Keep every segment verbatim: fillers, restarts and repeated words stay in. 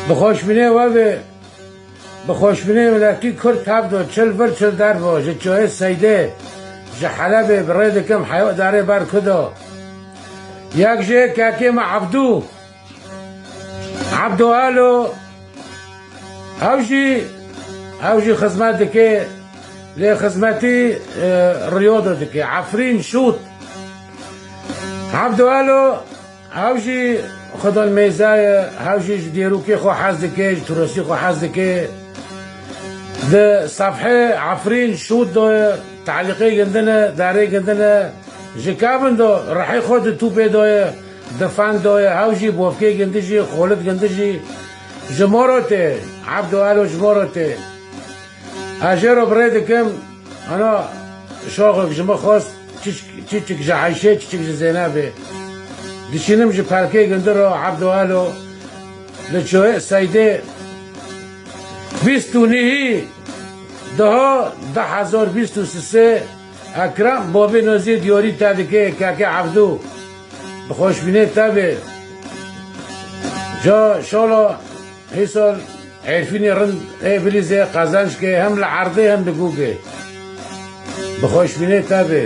Bi xweşbînê we be, bi xweşbînê miletî Kurd tevdo, çil vir çil dervo, ji Çoyê Seydê, ji Helebê bi rê dikim heyo darê ber Kudo. Yek jê kekê me Evdû, Evdo Alo, ew jî, ew jî xizmet dike, lê xizmetî, e, Riyodo dike. Efrîn Şût, Evdo Alo, ew jî xwedon mêza ye, ew jî ji dêrokê xwe hez dike, ji turistî xwe hez dike. Di sefhê Efrîn Şût do ye, telîqê gindine, darê gindine. Ji kevin do, rihê xwe di tûpê do ye, di fen do ye, ew jî bofkê gindi jî, xolit gindi jî. Ji Morotê, Evdo Alo ji Morotê. Ez jê re bi rê dikim, ana şoxek ji min xwest, çiçik, çiçik ji Eyşê, çiçik ji Zeynebê. Dişînim ji pelkê gindi re, Evdo Alo, li Çoyê Seydê, bîst û nehî daha du hezar bîst û sê, Ekrem Bobê Nozî diyarî te dike, kekê Evdû. Bi xweşbînê te be. Ca şala Hêsal Êrfînê rind ê bilîzê qezenc ke hem li erdê hem li gûgê. Bi xweşbînê te be.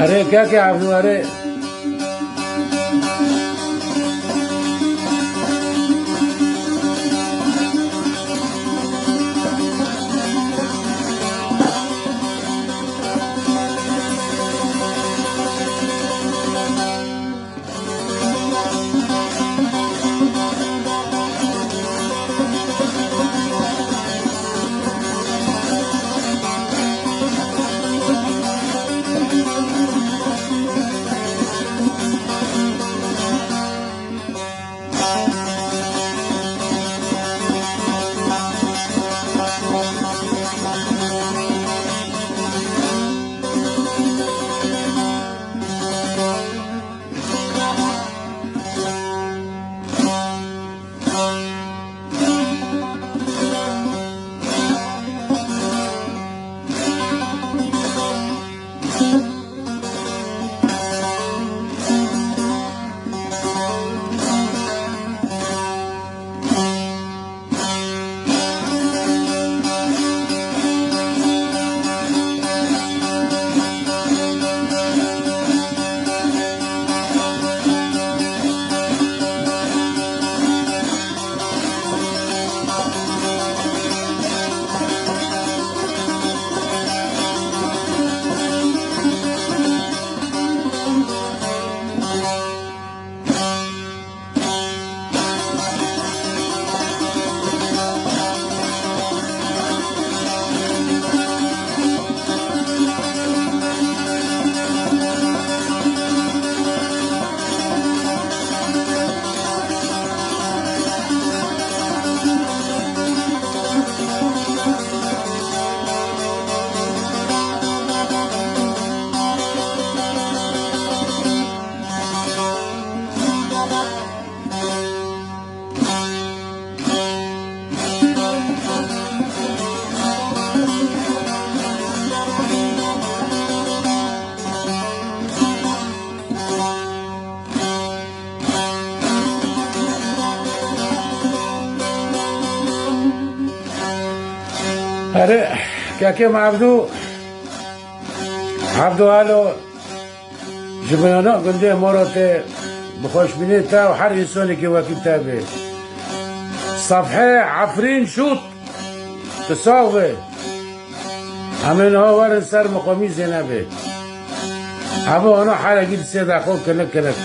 Erê, kekê Evdû, erê. Erê, kekê me Evdû, Evdû Alo, ji binana gundê Morotê, bi xweşbînê te û her însanekî wekî te bê. Sefhê Efrîn Şût, tu sax bê. Em ê niha werin ser miqamî Zênebê. Hebo ana herekî di sê deqo kinik kinik.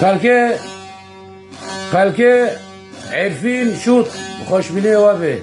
Xelkê, xelkê Êrfîn Şût, xweşbînê we bê.